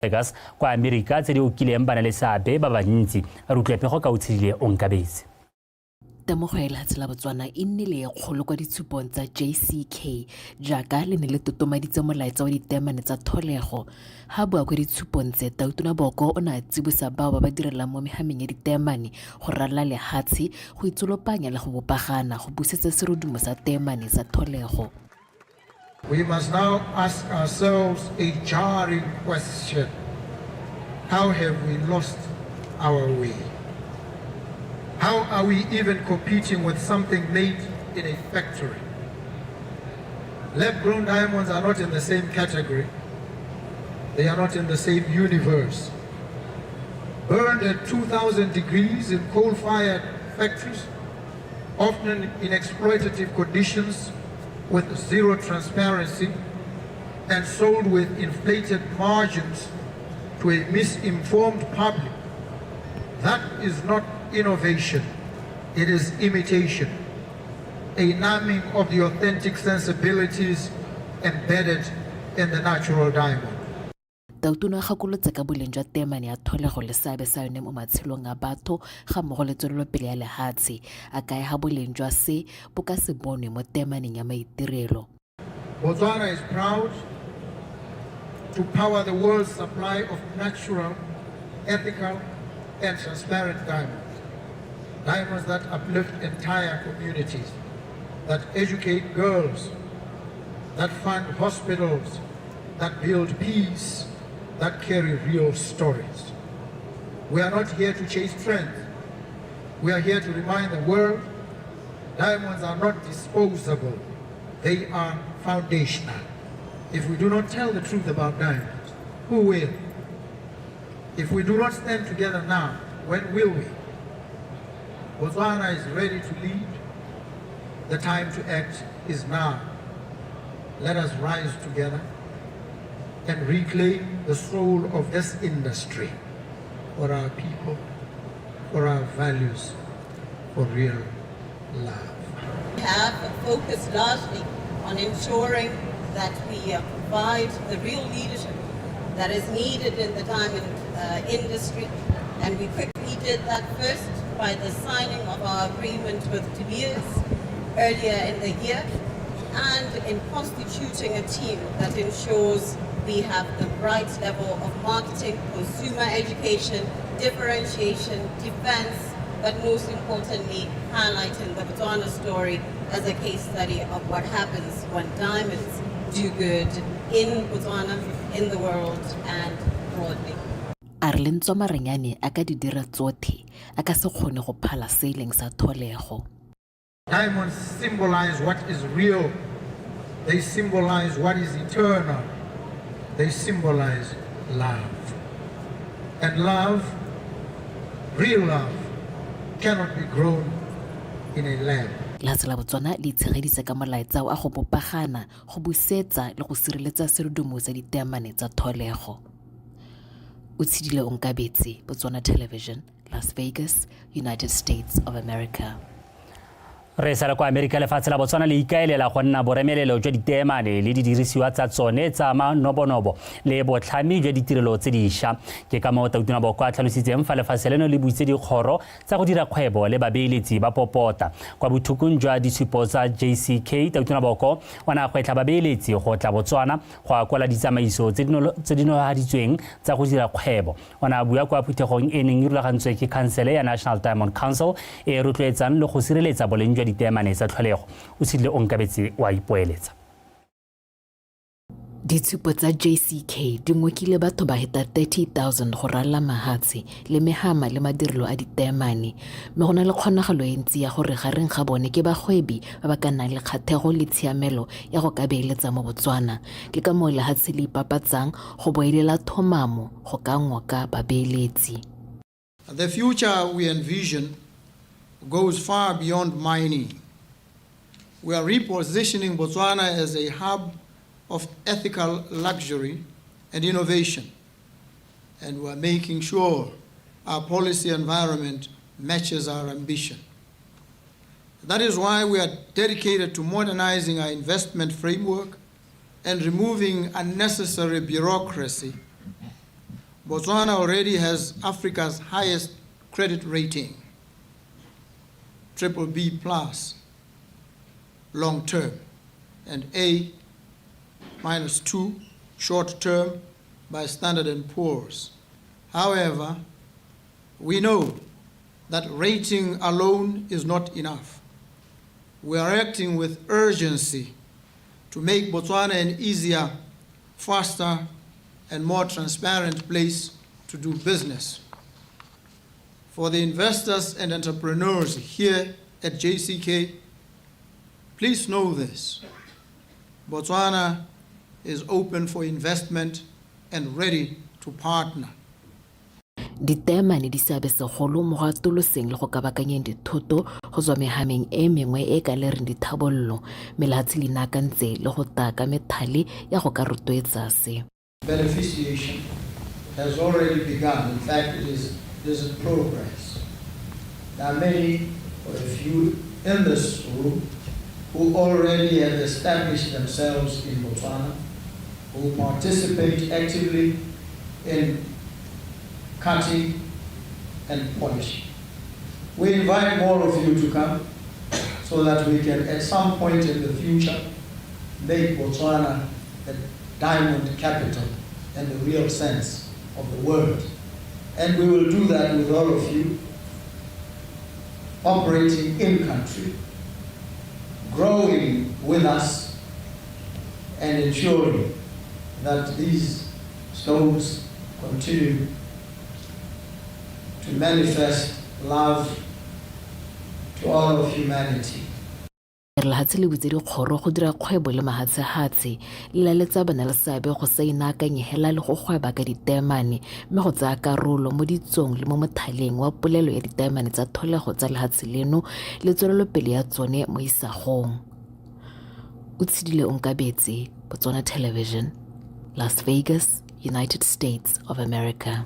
Vegas kwa Amerika tse di okileng ba na le seabe ba bantsi. Re utlwe pego ka Otshedile Onkabetse. Temogo ya lehatshe la Botswana e nnile e kgolo kwa ditshupong tsa JCK jaaka le ne le totomaditse molaetsa wa diteemane tsa tholego. Ha bua kwa ditshupong tse, Tautona Boko o ne a tsibosa bao ba ba direlang mo mehameng ya diteemane go ralala lehatshe go itsolopanya le go bopagana go busetsa serodumo sa teemane sa tholego. We must now ask ourselves a jarring question. How have we lost our way? How are we even competing with something made in a factory? Lab-grown diamonds are not in the same category. They are not in the same universe. Burned at 2,000 degrees in coal-fired factories, often in exploitative conditions with zero transparency, and sold with inflated margins to a misinformed public. That is not innovation, it is imitation, a numbing of the authentic sensibilities embedded in the natural diamond. Tautona a gakolotse ka boleng jwa teemane ya tholego le seabe sa yone mo matshelong a batho ga mmogo le tswelelopele ya lehatshe, a kaya ha boleng jwa se bo ka se bonwe mo teemaneng ya maitirelo. Botswana is proud to power the world's supply of natural, ethical, and transparent diamonds. Diamonds that uplift entire communities, that educate girls, that fund hospitals, that build peace, that carry real stories. We are not here to chase trends. We are here to remind the world diamonds are not disposable, they are foundational. If we do not tell the truth about diamonds, who will? If we do not stand together now, when will we? Botswana is ready to lead. The time to act is now. Let us rise together and reclaim the soul of this industry for our people, for our values, for real love. We have focused largely on ensuring that we provide the real leadership that is needed in the diamond industry. And we quickly did that first by the signing of our agreement with De Beers earlier in the year and in constituting a team that ensures we have the right level of marketing, consumer education, differentiation, defense, but most importantly, highlighting the Botswana story as a case study of what happens when diamonds do good in Botswana, in the world, and broadly. A re le ntswa maranyane a ka di dira tsothe, a ka se kgone go phala se e leng sa tholego. Diamonds symbolize what is real. They symbolize what is eternal. They symbolize love. And love, real love, cannot be grown in a lab. Lehatshe la Botswana le itshegeditse ka molaetsa wa go bopagana, go busetsa le go sireletsa serodumo sa diteemane tsa tholego. Otshedile Onkabetse, Botswana Television, Las Vegas, United States of America. Re sale kwa Amerika. Lefatshe la Botswana le ikaelela go nna boremelelo jwa diteemane le didirisiwa tsa tsone tsa manobonobo le botlhami jwa ditirelo tse dišwa. Ke ka moo Tautona Boko a tlhalositseng fa lefatshe leno le butse dikgoro tsa go dira kgwebo le babeeletsi ba popota. Kwa bothokong jwa ditshupo tsa JCK, Tautona Boko o ne a gwetlha babeeletsi go tla Botswana go akola ditsamaiso tse di nolofaditsweng tsa go dira kgwebo. O ne a bua kwa phuthegong e neng e rulagantswe ke khansele ya National Diamond Council e e rotloetsang le go sireletsa boleng jwa diteemane tsa tlholego. Otshedile Onkabetse wa ipoeletsa. Ditshupo tsa JCK di ngokile batho ba heta 30,000 go ralala mahatshe le mehama le madirelo a diteemane, mme go na le kgonagalo e ntsi ya gore gareng ga bone ke bagwebi ba ba ka nnang le kgathego le tshiamelo ya go ka beeletsa mo Botswana. Ke ka moo lehatshe le ipapatsang go boelela thomamo go ka ngoka babeeletsi. The future we envision goes far beyond mining. We are repositioning Botswana as a hub of ethical luxury and innovation, and we are making sure our policy environment matches our ambition. That is why we are dedicated to modernizing our investment framework and removing unnecessary bureaucracy. Botswana already has Africa's highest credit rating, triple B plus, long term, and A minus 2 short term by Standard & Poor's. However, we know that rating alone is not enough. We are acting with urgency to make Botswana an easier, faster, and more transparent place to do business. For the investors and entrepreneurs here at JCK, please know this. Botswana is open for investment and ready to partner. Diteemane di seabe segolo mo go atoloseng le go kabakanyeng dithoto go tswa mehameng e mengwe e e ka lereng dithabololo, mme lehatshe le inaakantse le go taa ka methale ya go ka rotloetsa se. Beneficiation has already begun. In fact, it is in progress. There are many or a few in this room who already have established themselves in Botswana, who participate actively in cutting and polishing. We invite more of you to come so that we can, at some point in the future, make Botswana the diamond capital in the real sense of the word. And we will do that with all of you operating in country, growing with us, and ensuring that these stones continue to manifest love to all of humanity. Re lehatshe le butse dikgoro go dira kgwebo le mahatshehatshe, le laletsa bana-le-seabe go sa inaakanye hela le go gweba ka diteemane mme go tsaya karolo mo ditsong le mo mothaleng wa polelo ya diteemane tsa tholego tsa lehatshe leno le tswelelopele ya tsone mo isagong. O tshedile Onkabetse, Botswana Television, Las Vegas, United States of America.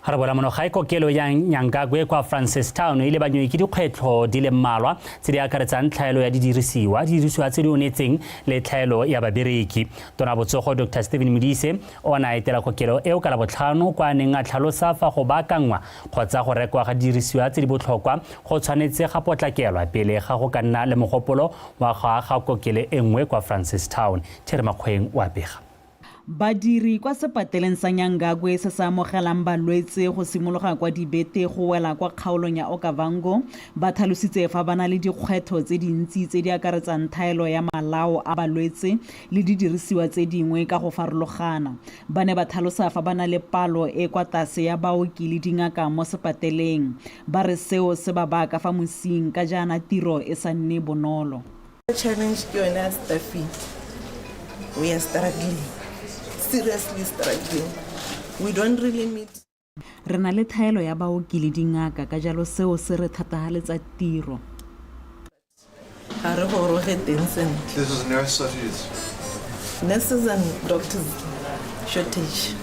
Ga re bola mono gae, kokelo ya Nyangagwe kwa Francistown e lebanywe ke dikgwetlho di le mmalwa tse di akaretsang tlhaelo ya didirisiwa, didirisiwa tse di onetseng le tlhaelo ya babereki. Tona Botsogo Dr Stephen Modise o ne a etela kokelo eo ka Labotlhano kwa a neng a tlhalosa fa go baakangwa kgotsa go rekwa ga didirisiwa tse di botlhokwa go tshwanetse ga potlakelwa pele ga go ka nna le mogopolo wa go aga kokelo e nngwe kwa Francistown. Thierry Makgoeng o a bega. Badiri kwa sepateleng sa Nyangagwe se se amogelang balwetse go simologa kwa Dibete go wela kwa kgaolong ya Okavango ba tlhalositse fa ba na le dikgwetlho tse dintsi tse di akaretsang thaelo ya malao a balwetse le didirisiwa tse dingwe ka go farologana. Ba ne ba tlhalosa fa ba na le palo e kwa tlase ya baoki le dingaka mo sepateleng. Ba re seo se ba baya ka fa mosing ka jaana tiro e sa nne bonolo. Challenge ke yone ya staffing. We are struggling, seriously struggling. We don't really meet. Re na le thaelo ya baoki le dingaka, ka jalo seo se re thatahaletsa tiro. Ga re goroge teng sentle. This is nurse shortage. Nurses and doctors shortage.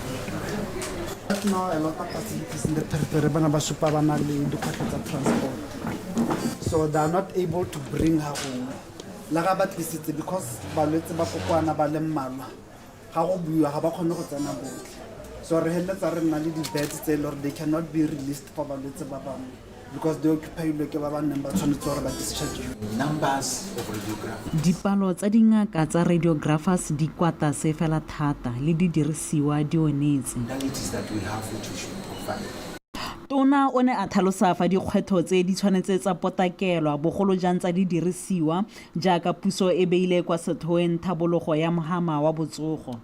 Right now, a lot of facilities in the periphery, bana ba supa ba na le dikgwetlho tsa transport. So they are not able to bring her home. La ga ba tlisitse, because balwetse ba kokwana ba le mmalwa, ga go buiwa ga ba kgone go tsena botlhe. So re feleletsa re nna le di-beds tse e le gore they cannot be released for balwetse ba bangwe because di occupy-ilwe ke ba ba neng ba tshwanetse gore ba discharge. Numbers of radiographers. Dipalo tsa dingaka tsa radiographers di kwa tlase fela thata, le didirisiwa di onetse. Modalities that we have which we should provide. Tona o ne a tlhalosa fa dikgwetlho tse di tshwanetse tsa potakelwa, bogolo jang tsa didirisiwa, jaaka puso e beile kwa setlhoeng thabologo ya mhama wa botsogo.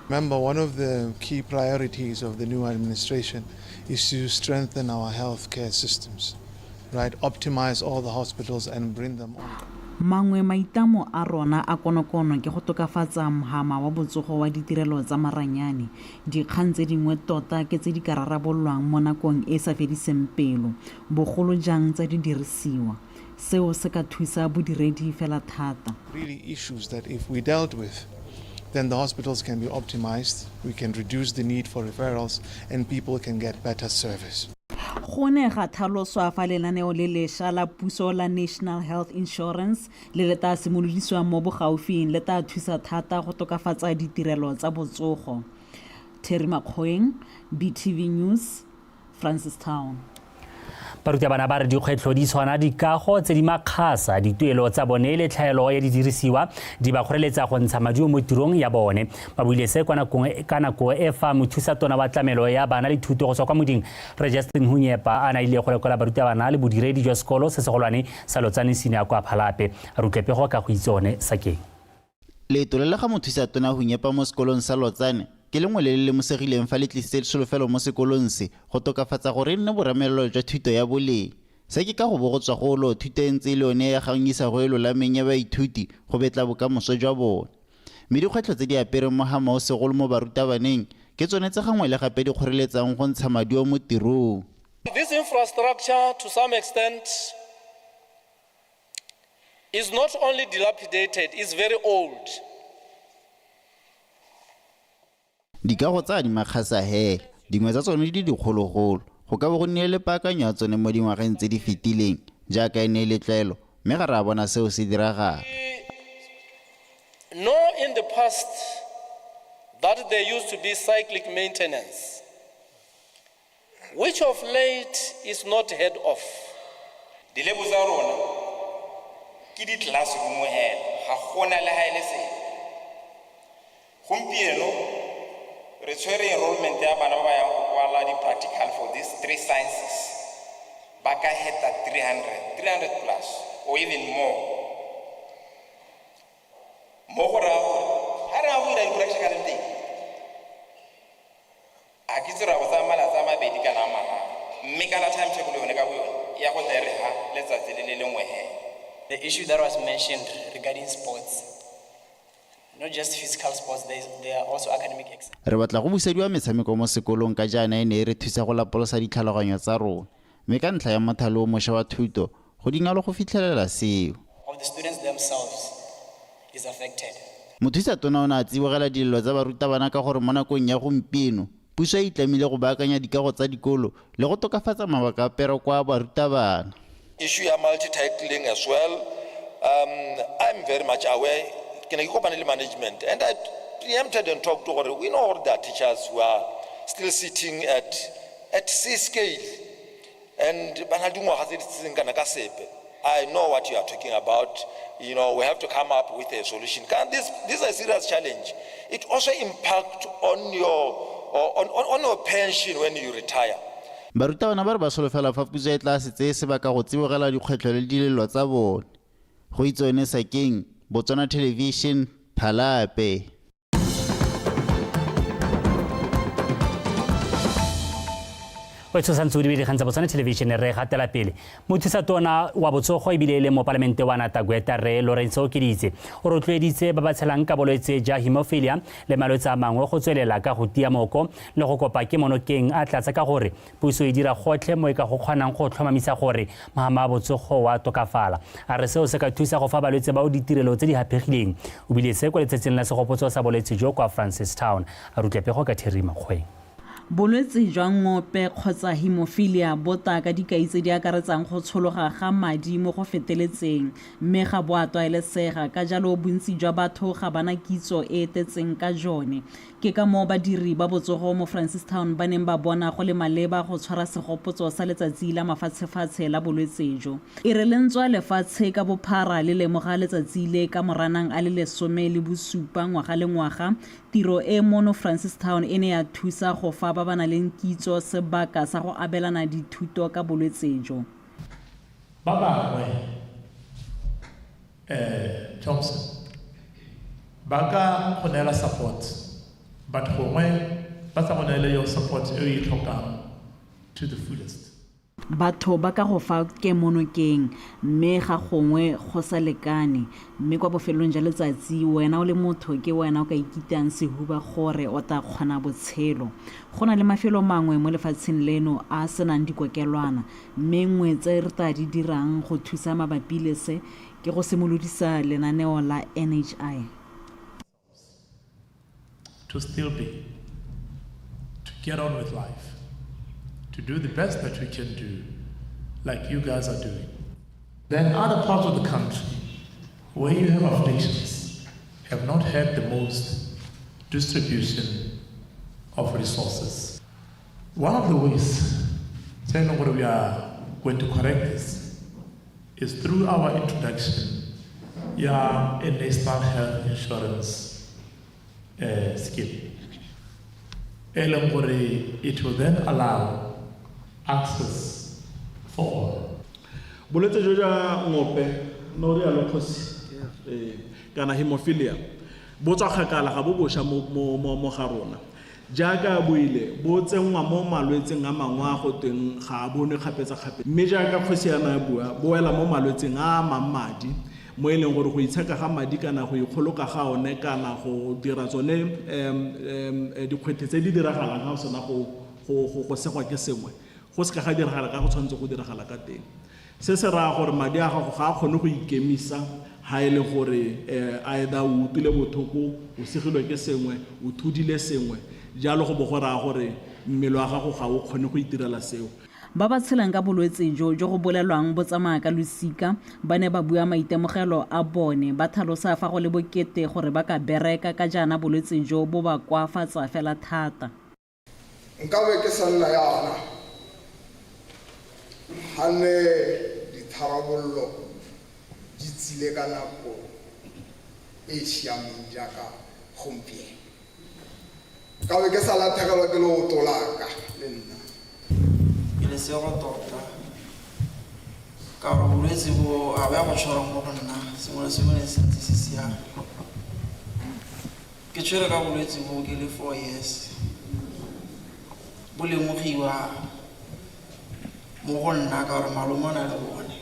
Remember, one of the key priorities of the new administration is to strengthen our healthcare systems, right? Optimize all the hospitals and bring them on. Mangwe maitlamo a rona a konokono ke go tokafatsa mhama wa botsogo wa ditirelo tsa maranyane. Dikgang tse dingwe tota ke tse di ka rarabololwang mo nakong e e sa fediseng pelo, bogolo jang tsa didirisiwa. Seo se ka thusa bodiredi fela thata. Really issues that if we dealt with, then the hospitals can be optimized, we can reduce the need for referrals, and people can get better service. Go ne ga tlhaloswa fa lenaneo le lešwa la puso la National Health Insurance le le tla simolodisiwang mo bogaufing le tla thusa thata go tokafatsa ditirelo tsa botsogo. Terry Makgoeng, BTV News, Francistown. Barutabana ba re dikgwetlho di tshwana dikago tse di makgasa, dituelo tsa bone le tlhaelo ya didirisiwa di ba kgoreletsa go ntsha maduo mo tirong ya bone. Ba buile se kwa nakong ka nako e fa mothusa tona wa tlamelo ya bana le thuto go tswa kwa moding Rre Justin Hunyepa a na ile go lekola barutabana le bodiredi jwa sekolo se segolwane sa Lotsane Senior kwa Phalape. Re utlwe pego ka go itse one Sakeng. Leeto le le ga mothusa tona Hunyepa mo sekolong sa Lotsane ke lengwe le le lemosegileng fa le tlisitse tsholofelo mo sekolong se go tokafatsa gore e nne boremelelo jwa thuto ya boleng. Se ke ka go bo go tswa go lo thuto e ntse e le yone ya gang isa go e lolameng ya baithuti go betla bokamoso jwa bone. Mme dikgwetlho tse di apereng mohama o segolo mo barutabaneng ke tsone tse gangwe le gape di kgoreletsang go ntsha maduo mo tirong. This infrastructure, to some extent, is not only dilapidated, it's very old. Dikago tsa di makgasa hela, dingwe tsa tsone di dikgologolo, go ka bo go nnile le paakanyo ya tsone mo dingwageng tse di fetileng jaaka e ne e le tlwaelo, mme ga re a bona seo se diragala. We know in the past that there used to be cyclic maintenance, which of late is not heard of. Di-lab tsa rona ke di-classroom hela, ga gona le ha e le sepe. Gompieno re tshwere enrollment ya bana ba ba yang go kwala di-practical for these three sciences, ba ka heta 300, 300 plus or even more, mo go raya gore ga re ya go dira di-practical teng, a ke itse ra go tsaya malatsi a mabedi kana a mararo, mme kana timetable yone ka bo yone e ya go tla e re ha letsatsi le le lengwe hela. The issue that was mentioned regarding sports, not just physical sports, there are also academic excellence. Re batla go busediwa metshameko mo sekolong ka jaana e ne e re thusa go lapolosa ditlhaloganyo tsa rona, mme ka ntlha ya mothale o mošwa wa thuto go dingalo go fitlhelela seo. Of the students themselves is affected. Mothusa tona o ne a tsibogela dilelo tsa barutabana ka gore mo nakong ya gompieno puso e itlamile go baakanya dikago tsa dikolo le go tokafatsa mabaka a pereko a barutabana. Issue ya multi-titling as well, I'm very much aware. Ke ne ke kopane le management and I preempted and talked to gore we know there are teachers who are still sitting at C scale and ba na le dingwaga tse di seng kana ka sepe. I know what you are talking about. We have to come up with a solution. This is a serious challenge. It also impacts on your pension when you retire. Barutabana ba re ba solofela fa puso e tla se tseye sebaka go tsibogela dikgwetlho le dilelo tsa bone. Go itsone Sakeng, Botswana Television, Phalape. O tshosantse o dibele dikgang tsa Botswana Television. Re gatela pele. Mothusa tona wa botsogo ebile e le mopalamente wa Natagweta Rre Lawrence Okeditse o rotloeditse ba ba tshelang ka bolwetse jwa hemophilia le malwetse a mangwe go tswelela ka go tia moko le go kopa kemonokeng, a tlatsa ka gore puso e dira gotlhe mo e ka go kgonang go tlhomamisa gore mohama wa botsogo wa tokafala. A re seo se ka thusa go fa balwetse bao ditirelo tse di haphegileng. O bile se kwa letsatsing la segopotso sa bolwetse jo kwa Francistown. A rutle pego ka Theri Makgweng. Bolwetse jwa ngope kgotsa hemophilia bo tla ka dikai tse di akaretsang go tshologa ga madi mo go feteletseng, mme ga bo a tlwaelesega, ka jalo bontsi jwa batho ga bana kitso e e tletseng ka jone. Ke ka moo badiri ba botsogo mo Francistown ba neng ba bona go le maleba go tshwara segopotso sa letsatsi la mafatshefatshe la bolwetse jo. E re le ntswa lefatshe ka bophara le lemoga letsatsi le ka Moranang a le 17 ngwaga le ngwaga, tiro e mono Francistown e ne ya thusa go fa ba ba nang le kitso sebaka sa go abelana dithuto ka bolwetse jo. Ba bangwe, Thompson, ba ka go neela support, but gongwe ba sa go neele yo support e o e tlhokang to the fullest. Batho ba ka go fa kemonokeng, mme ga gongwe go sa lekane, mme kwa bofelong jwa letsatsi wena o le motho ke wena o ka ikitang sehuba gore o tla kgona botshelo. Go na le mafelo mangwe mo lefatsheng leno a a senang dikokelwana, mme nngwe tse re tla di dirang go thusa mabapi le se ke go simolodisa lenaneo la NHI. To still be, to get on with life, to do the best that we can do, like you guys are doing. Then other parts of the country where you have afflictions have not had the most distribution. of resources. One of the ways tse e leng gore we are going to correct this is through our introduction ya a national health insurance scheme e leng gore it will then allow access for all. Bolwetse jo jwa ngope, no rialo kgosi, ee, kana hemophilia, bo tswa kgakala, ga bo bosha mo, mo, mo, mo ga rona. Jaaka a buile, bo tsenngwa mo malwetseng a mangwe a go tweng ga a bonwe kgapetsa-kgapetsa. Mme jaaka kgosi a ne a bua, bo wela mo malwetseng a a amang madi, mo e leng gore go itsheka ga madi kana go ikgoloka ga one kana go dira tsone um, um, dikgwethe tse di diragalang ga o sena go, go, go, go segwa ke sengwe, go se ka ga diragala ka go tshwanetse go diragala ka teng. Se se raya gore madi a gago ga a kgone go ikemisa ha e le gore either o utlwile bothoko, o segilwe ke sengwe, o thudile sengwe, jalo go bo go raya gore mmele wa gago ga o kgone go itirela seo. Ba ba tshelang ka bolwetse jo, jo go bolelwang bo tsamaya ka losika, ba ne ba bua maitemogelo a bone, ba thalosa fa go le bokete gore ba ka bereka ka jaana bolwetse jo bo ba koafatsa fela thata. Nkabe ke sa nna yana ga ne ditharabololo di tsile ka nako e e siameng jaaka gompieno. Nkabe ke sa latlhegelwa ke leoto la ka le nna. Ke lesego tota ka gore bolwetse bo ga bo ya go tshwara mo go nna, sengwe le sengwe ne se ntse se siame. Ke tshwere ka bolwetse bo ke le 4 years. Bo lemogiwa mo go nna ka gore malome o na le bone.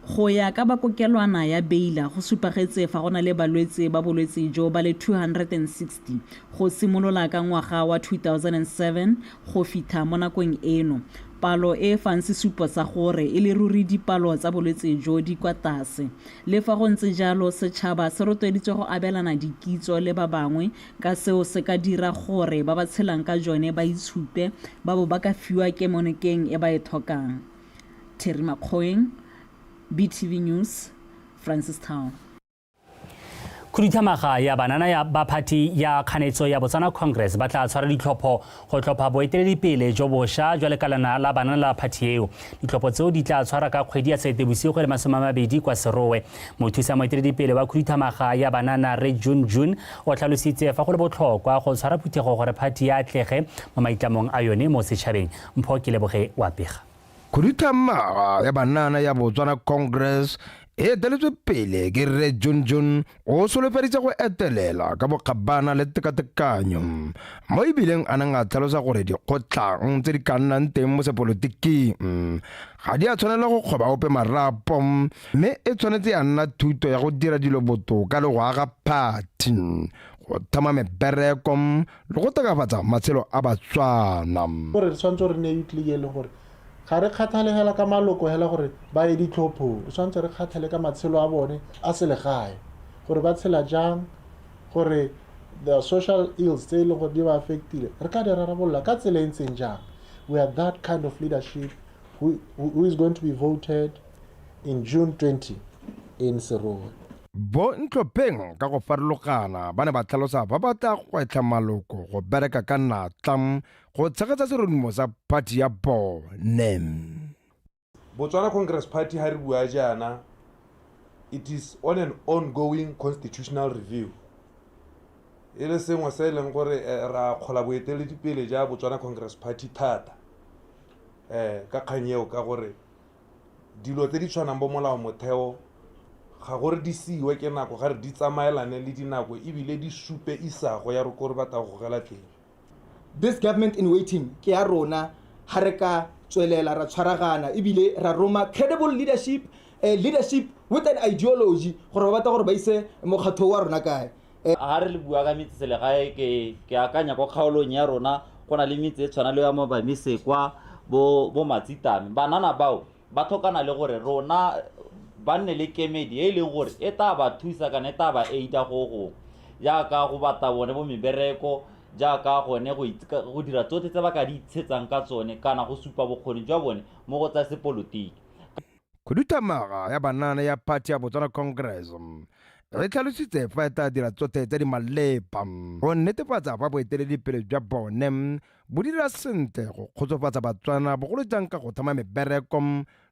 Go ya ka ba kokelwana ya Baylor go supagetse fa go na le balwetse ba bolwetse jo ba le 260 go simolola ka ngwaga wa 2007 go fitha mo nakong eno, palo e e fang sesupo sa gore e le ruri dipalo tsa bolwetse jo di kwa tase. Le fa go ntse jalo, setšhaba se rotloeditswe go abelana dikitso le ba bangwe ka seo se ka dira gore ba ba tshelang ka jone ba itshupe ba bo ba ka fiwa kemonokeng e ba e thokang. Terry Makgoeng, BTV News, Francistown. Khuduthamaga ya banana ya ba phathi ya kganetso ya Botswana Congress ba tla tshwara ditlhopho go tlhopha boeteledipele jo bosha jwa lekalana la banana la phathi eo. Ditlhopho tseo di tla tshwara ka kgwedi ya Seetebosigo le 20 kwa Serowe. Mothusa moeteledipele wa khuduthamaga ya banana Rre June June o tlhalositse fa go le botlhokwa go tshwara phuthego gore phathi ya atlege mo maitlamong a yone mo setšhabeng. Mpho Keleboge wa pega. Khuduthamaga ya banana ya Botswana Congress e eteletswe pele ke Rre Jun Jun o solofeditse go etelela ka bokgabana le tekatekanyo mo ebileng a neng a tlhalosa gore dikgotlhang tse di ka nnang teng mo sepolotiking ga di a tshwanela go kgoba ope marapo mme e tshwanetse ya nna thuto ya go dira dilo botoka le go aga phathi go thama mebereko le go tokafatsa matshelo a Batswana. Gore re tshwanetse re nne youth league e leng gore ga re kgathale hela ka maloko hela gore ba ye ditlhophong, re tshwanetse re kgathale ka matshelo a bone a selegae, gore ba tshela jang, gore the social ills tse e leng gore di ba affectile re ka di rarabolola ka tsela e ntseng jang. We are that kind of leadership who is going to be voted in June 20 in Serowe. Bo ntlhopheng ka go farologana ba ne ba tlhalosa ba batla gwetlha maloko go bereka ka natla go tshegetsa serodumo sa phathi ya bone. Botswana Congress Party ha re bua jaana, it is on an ongoing constitutional review. E le sengwe se e leng gore ra akgola boeteledipele ja Botswana Congress Party thata ka kgang eo, ka gore dilo tse di tshwanang bo molao motheo ga gore di siiwe ke nako, ga re di tsamaelane le dinako ebile di supe isago ya re ko re batla go gogela teng. This government in waiting ke ya rona ha re ka tswelela ra tshwaragana ebile ra roma credible leadership, leadership with an ideology gore ba batla gore ba ise mokgatho wa rona kae. Ha re le bua ka metseselegae, ke akanya ko kgaolong ya rona go na le metse e tshwana le ya mo Bamisekwa, bo Matsitame. Banana bao ba tlhokana le gore rona ba nne le kemedi e e leng gore e tla ba thusa kana e tla ba aida go gongwe, jaaka go batla bone bo mebereko, jaaka gone go dira tsotlhe tse ba ka di itshetsang ka tsone kana go supa bokgoni jwa bone mo go tsa sepolotiki. Khuduthamaga ya banana ya phathi ya Botswana Congress E tlhalositse fa e tla dira tsotlhe tse di maleba go netefatsa fa boeteledipele jwa bone bo dira sentle go kgotsofatsa Batswana bogolo jang ka go tlhama mebereko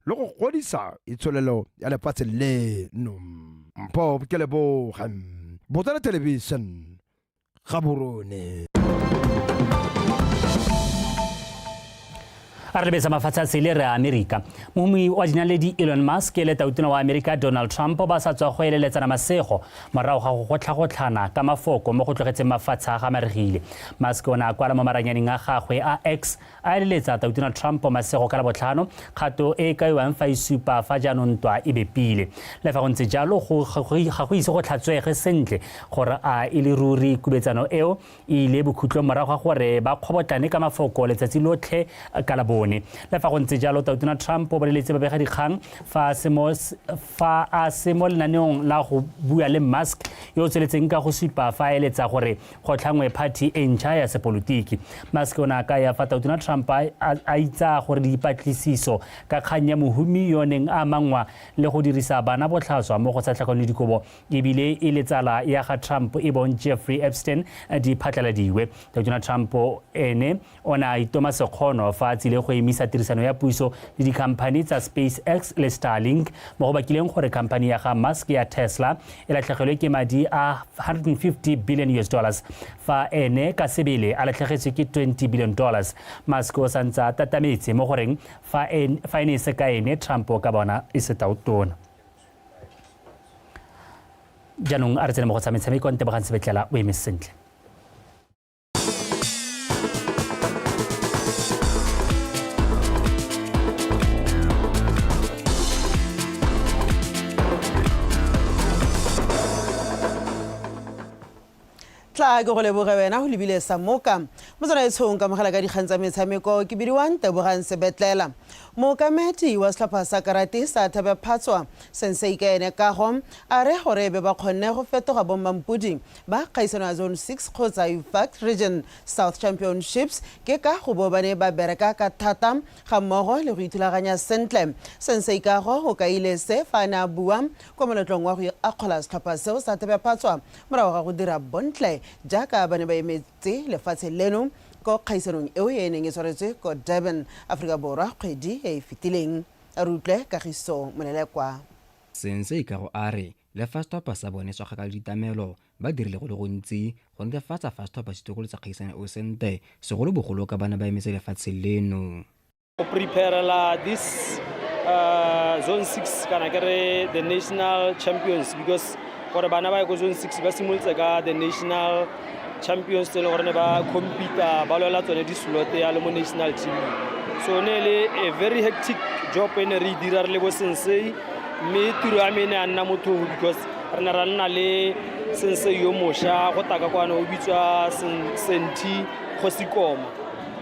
le go godisa itsholelo ya lefatshe leno. Mpho Keleboge, Botswana Television, Gaborone. A re lebetsa mafatshe a sele re a Amerika. Mohumi wa dinaledi Elon Musk le tautona wa Amerika Donald Trump ba sa tswa go eleletsana masego morago ga go gotlhagotlhana ka mafoko mo go tlogetseng mafatshe a ga maregile. Musk o ne a kwala mo maranyaneng a gagwe a X a eleletsa tautona Trump masego ka Labotlhano, kgato e e kaiwang fa e supa fa jaanong ntwa e bepile. Le fa go ntse jalo, ga go ise go tlhatswege sentle gore a e le ruri kubetsano eo e ile bokhutlong morago ga gore ba kgobotlane ka mafoko letsatsi lotlhe ka Labone. Le fa go ntse jalo, tautona Trump o boleletse babegadikgang fa fa a se mo lenaneong la go bua le Musk yo o tsweletseng ka go supa fa a eletsa gore go tlhangwe phathi e ntšha ya sepolotiki. Musk o ne a kaya fa tautona Trump a itsa gore dipatlisiso ka kgang ya mohumi yo neng a amangwa le go dirisa bana botlhaswa mo go tsa tlhakanelodikobo ebile e le tsala ya ga Trump e bong Jeffrey Epstein di phatlaladiwe. Tautona Trump ene o ne a itoma sekgono fa a tsile go emisa tirisano ya puso le dikhamphani tsa SpaceX le Starlink mo go bakileng gore khamphani ya ga Musk ya Tesla e latlhegelwe ke madi a 150 billion US dollars fa ene ka sebele a latlhegetswe ke 20 billion dollars. Musk o santse a tatametse mo goreng fa e ne e se ka ene Trump o ka bona e se tautona. Jaanong a re tsene mo go tsa metshameko, Ntebogang Sebetlela o eme sentle. Tla ke go leboge wena go lebile sa moka motsana e tshong kamogela ka dikgang tsa metshameko ke bidiwang Tebogang Sebetlela. Mookamedi wa setlhopha sa karate sa Thabe Phatswa Sensei ka ene Kago a re gore be ba kgonne go fetoga bommampodi ba kgaisano ya Zone 6 kgotsa UFAC Region South Championships ke ka go bo ba ne ba bereka ka thata ga mmogo le go ithulaganya sentle. Sensei Kago o kaile se fa a ne a bua kwa moletlong wa go akgola setlhopha seo sa Thabe Phatswa morago ga go dira bontle jaaka ba ne ba emetse lefatshe leno ko kgaisanong eo e e neng e tshwaretswe ko Durban, Aforika Borwa kgwedi e e fetileng. A re utlwe Kagiso Molelekwa. Sensei Kago a re le fa setlhopha sa bone se kgakala le ditamelo, ba dirile go le gontsi go netefatsa fa setlhopha se itokolotsa kgaisano eo sentle, segolobogolo ka ba ne ba emetse lefatshe leno. Go preparela this zone 6 kana ke re the national champions, because gore bana ba ye ko zone 6 ba simolotse ka the national champions tse e leng gore ne ba compete ba lwela tsone di-slot ya le mo national team. So ne le a very hectic job e ne re e dira re le bo sensei, mme tiro ya me e ne ya nna motho because re ne ra nna le sensei yo mošwa go taka kwano o bitswa Senti Kgosikoma.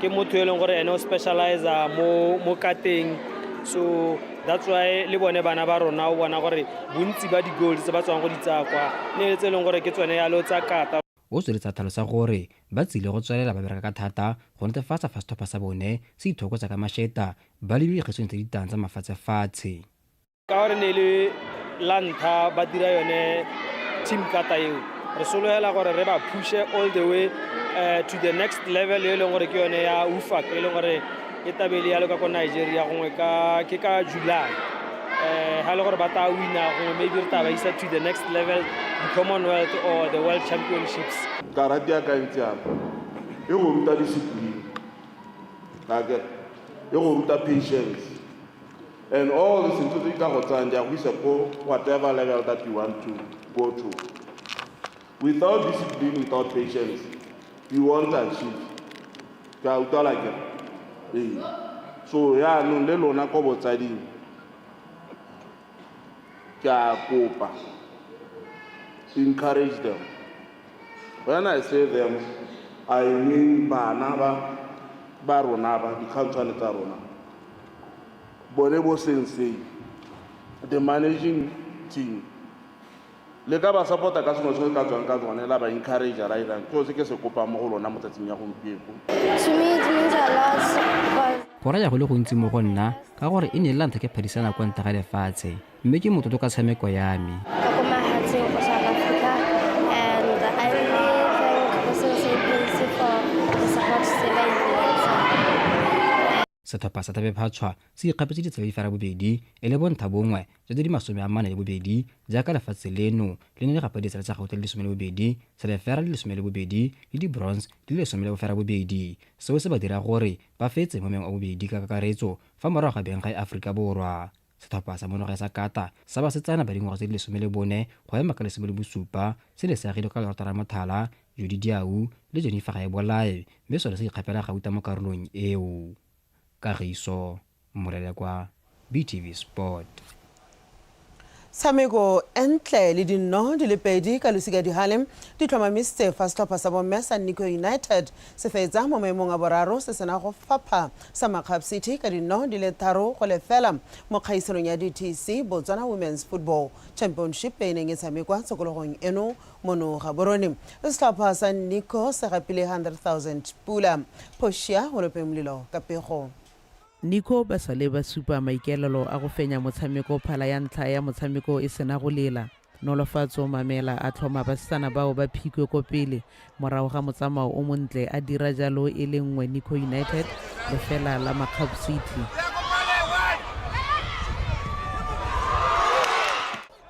Ke motho e leng gore ene o specializer mo kateng, so that's why le bone bana ba rona o bona gore bontsi ba di-gold tse ba tswang go di tsaya kwa ne le tse e leng gore ke tsone yalo tsa kata. O tsweletse a tlhalosa gore ba tsile go tswelela ba bereka ka thata go netefatsa fa setlhopha sa bone se ithokotsa ka masheta ba lebile dikgaisano tse di tlang tsa mafatshefatshe. Ka gore ne le la ntlha ba dira yone team kata eo, re sologela gore re ba pushe all the way to the next level e leng gore ke yone ya UFAC e leng gore e tabe le yalo ka ko Nigeria gongwe ka ke ka July. Ha e le gore ba tla wina gongwe maybe re tla ba isa to the next level, the Commonwealth or the World Championships. Karate ya ka ntse yana e go ruta discipline, e go ruta patience, and all the things tse di ka go tsayang di a go isa ko whatever level that you want to go to. Without discipline, without patience, you won't achieve. Ke a utlwala ke re? Ee. So yaanong le lona ko botsading ke a kopa, encourage them. When I say them, I mean bana ba rona ba, dikgantshwane tsa rona. Bone bo sensei, the managing team, le ka ba support-a ka sengwe se ka tswang ka tsone, la ba encourage ra irang. Ke se ke se kopang mo go lona mo tsatsing ya gompieno. To me it means a lot because Go raya go le gontsi mo go nna ka gore e ne e le la ntlha ke phadisana kwa ntle ga lefatshe, mme ke motlotlo ka tshameko ya me. Ka ko mahatsheng ko South Setlhopha sa Thebephatshwa se ikgapetse ditsela di ferabobedi e le bontha bongwe jwa tse di 42 jaaka lefatshe leno le ne le gapa ditsela tsa gauta di le 12, selefera di le 12 le di-bronze di le 18. Seo se ba dira gore ba fetse mo maemong a bobedi ka kakaretso fa morago ga benggae Aforika Borwa. Setlhopha sa monogae sa Kata sa basetsana ba dingwaga tse di 14 go ema ka 17 se ne se agilwe ka Lerato Ramothala, Judy Diau le Jennifer Gaebolae mme sone se ikgapela gauta mo karolong eo. Kagiso Molelekwa, BTV Sport. Tshameko entle le dinno di le pedi ka losika dihale di tlhomamisitse fa setlhopha sa bomme sa Nico United se fetsa mo maemong a boraro se sena go fapha sa Makgap City ka dinno di le 3-0 mo kgaisanong ya DTC Botswana Women's Football Championship e neng e tshamekwa tshokologong eno mono Gaborone. Setlhopha sa Nico se gapile 100,000 pula. Portia Holopeng Molilo ka pego. Nico ba sale ba supa maikaelelo a go fenya motshameko phala ya ntlha ya motshameko e sena go lela. Nolofatso Mamela a tlhoma basetsana bao ba phikwe ko pele morago ga motsamao o montle a dira jalo e le 1 Nico United 0 la Makgap City.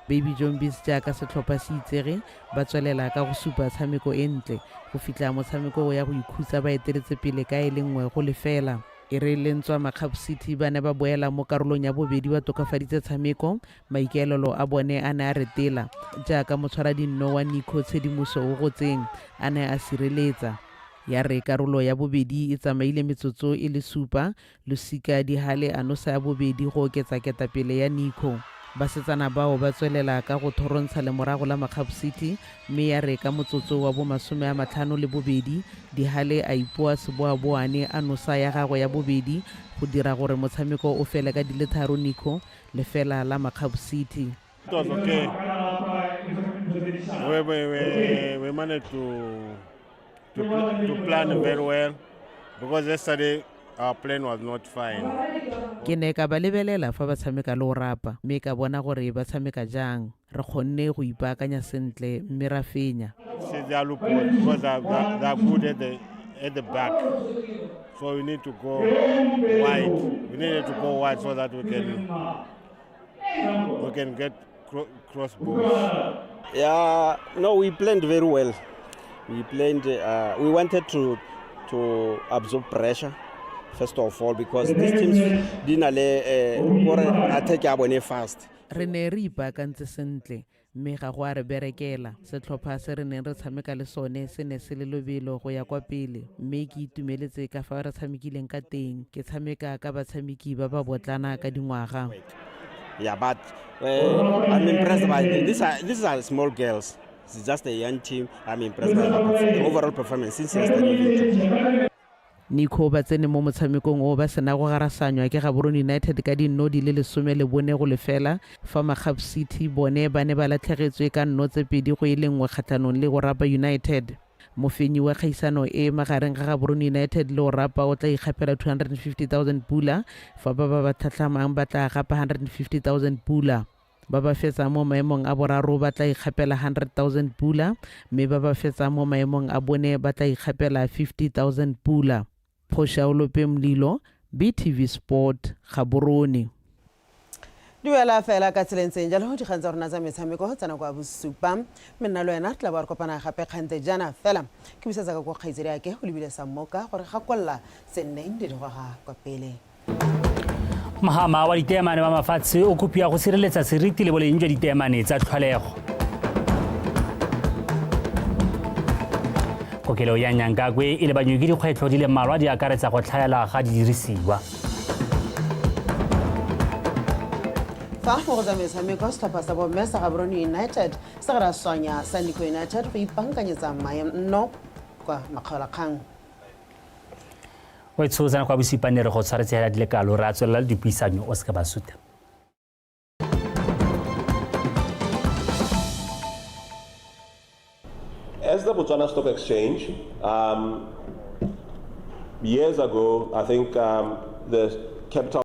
Baby Jombies jaaka setlhopha se itsege ba tswelela ka go supa tshameko e ntle go fitlha motshameko o ya go ikhutsa ba eteletse pele ka e le 1-0. E re le ntswa Makgap City ba ne ba boela mo karolong ya bobedi ba tokafaditse tshameko, maikaelelo a bone a ne a retela jaaka motshwaradinno wa Nico Tshedimoso o gotseng a ne a sireletsa. Ya re karolo ya bobedi e tsamaile metsotso e le supa, Losika Dihale a nosa ya bobedi go oketsa ketapele ya Nico. Basetsana bao ba tswelela ka go thorontsha lemorago la Makgap City mme ya re ka motsotso wa bo 52 Dihale a ipoa seboaboane a nosa ya gagwe ya bobedi go dira gore motshameko o fele ka di le 3 Nico 0 la Makgap City. It was okay. We managed to plan very well because yesterday our plan was not fine. Ke ne ka ba lebelela fa ba tshameka le o rapa mme ka bona gore ba tshameka jang. Re kgonne go ipaakanya sentle mme ra fenya. See their loophole because they are good at the back. So we need to go wide. We needed to go wide so that we can get cross balls. Yeah, no, we planned very well. We planned. We wanted to absorb pressure first of all because these teams di na le gore attack ya bone fast. Re ne re ipaakantse sentle mme ga go a re berekela. Setlhopha se re neng re tshameka le sone se ne se le lobelo go ya kwa pele mme ke itumeletse ka fa re tshamekileng ka teng. Ke tshameka ka batshameki ba ba botlana ka dingwaga. Yeah, but I'm impressed by these are small girls. It's just a young team. I'm impressed by the overall performance since yesterday. Nico ba tsene mo motshamekong o ba sena go garasanywa ke Gaborone United ka dinno di le 14-0 fa Makgap City bone ba ne ba latlhegetswe ka nno tse 2-1 kgatlhanong le Orapa United. Mofenyi wa kgaisano e magareng ga Gaborone United le Orapa o tla ikgapela 250,000 pula fa ba ba ba tlhatlhamang ba tla gapa 150,000 pula. Ba ba fetsang mo maemong a boraro ba tla ikgapela 100,000 pula mme ba ba fetsang mo maemong a bone ba tla ikgapela 50,000 pula. Portia Olope Mlilo, BTV Sport, Gaborone. Duela fela ka tseleng tseng jalo dikgang tsa rona tsa metshameko tsa nako ya bosupa mme nna le wena re tla bo re kopana gape kgante jaana fela ke busetsa ka ko kgaitsedi ake go lebile sa mmoka gore gakolla se nneng di digoga kwa pele. Mohama wa diteemane wa mafatshe o kopiwa go sireletsa seriti le boleng jwa diteemane tsa tlholego. Kokelo ya Nyankakwe e lebanywe ke dikgwetlho di le mmalwa di akaretsa go tlhaela ga didirisiwa. Fa mo go tsa metshameko setlhopha sa bomme sa Gaborone United se ra swanya sa Nico United go ipaakanyetsa maemo kwa makgaolakgang. O tshotsana kwa bosipane re go tshwaretse hela dilekalo re a tswelela le dipuisanyo o se ka ba suta. As the Botswana Stock Exchange, years ago, I think the capital